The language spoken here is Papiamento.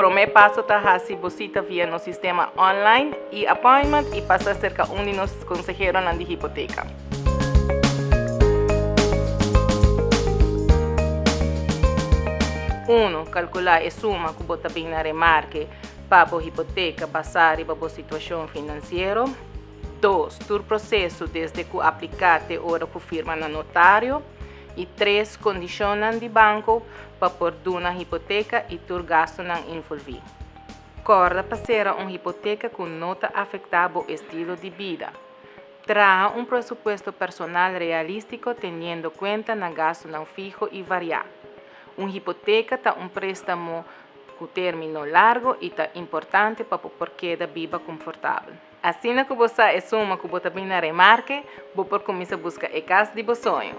Promé paso ta hasi bo sita via nos sistema online i appointment i pasa serka un di nos konseheronan di hipoteka. Uno, Kalkulá e suma ku bo ta bin na remarke pa bo hipoteka basá riba bo situashon finansiero. Dos, Tur proseso desde ku apliká te ora ku firma na notario. I tres, Kondishonnan di banko pa por duna hipoteka i tur gastunan involví. Kòrda pa sera un hipoteka ku no ta afektá bo estilo di bida. Traha un presupuesto personal realístiko teniendo kuenta na gastunan fiho i variá. Un hipoteka ta un préstamo ku término largo i ta importante pa bo por keda biba komfortabel. Asina ku bo sa e suma ku bo ta bin na remarke, bo por kuminsá buska e kas di bo soño.